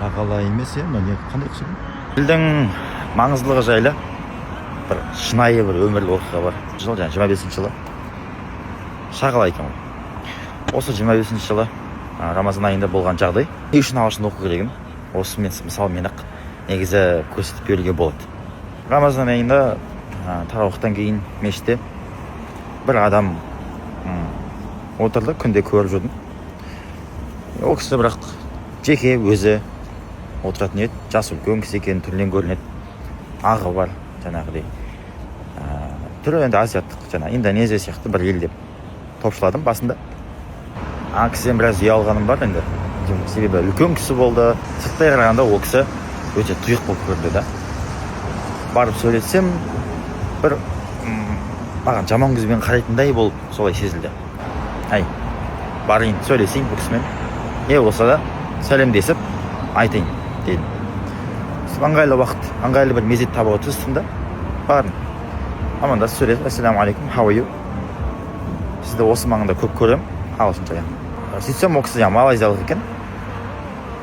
Шағала емес, иә? Мынау не, қандай құс екен? Тілдің маңыздылығы жайлы бір шынайы, бір өмірлік оқиға бар. Жыл жаңағы 25-жылы, шағала екен ғой. Осы 25-жылы рамазан айында болған жағдай. Не үшін ағылшын оқу керегін осы мен мысалмен ақ негізі көрсетіп беруге болады. Рамазан айында тарауихтан кейін мешітте бір адам отырды. Күнде көріп жүрдім ол кісі, бірақ жеке өзі отыратын еді. Жасы үлкен кісі екен, түрінен көрінеді, ағы бар жаңағыдай. Түрі енді азиаттық, жаңағы Индонезия сияқты бір ел деп топшыладым басында. Ана кісіден біраз ұялғаным бар енді, себебі үлкен кісі болды. Сырттай қарағанда ол кісі өте тұйық болып көрінді да. Барып сөйлессем, бір маған жаман көзбен қарайтындай болып солай сезілді. Әй, барайын, сөйлесейін бұл кісімен, не болса да сәлемдесіп айтайын дедім. Сөйтіп ыңғайлы уақыт, ыңғайлы бір мезет табуға тырыстым да, бардым, амандасып, сөйлесіп: «Ассалаумағалейкум, how are you? Сізді осы маңда көп көремін», ағылшынша, иә. Сөйтсем, ол кісі жаңағы малайзиялық екен.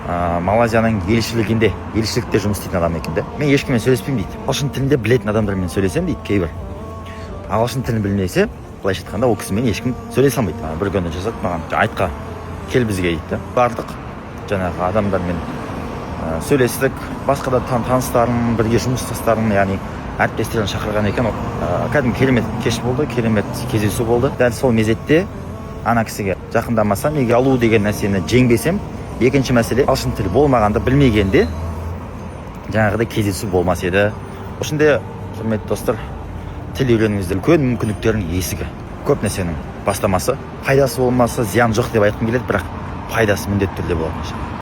Малайзияның елшілігінде, елшілікте жұмыс істейтін адам екен да. «Мен ешкіммен сөйлеспеймін, – дейді, – ағылшын тілінде білетін адамдармен сөйлесемін», – дейді. Кейбір ағылшын тілін білмесе, былайша айтқанда, ол кісімен ешкім сөйлесе алмайды. Бір күні жазады маған: «Айтқа кел бізге», – дейді да. Бардық, жаңағы адамдармен сөйлестік. Басқа да таныстарын, бірге жұмыстастарын, яғни әріптестерін шақырған екен. Кәдімгі керемет кеш болды, керемет кездесу болды. Дәл сол мезетте ана кісіге жақындамасам, егер алу деген нәрсені жеңбесем, екінші мәселе ағылшын тілі болмағанда, білмегенде, жаңағыдай кездесу болмас еді. Осындай, құрметті достар, тіл үйреніңіздер. Үлкен мүмкіндіктердің есігі, көп нәрсенің бастамасы. Пайдасы болмаса, зиян жоқ деп айтқым келеді, бірақ пайдасы міндетті түрде болады.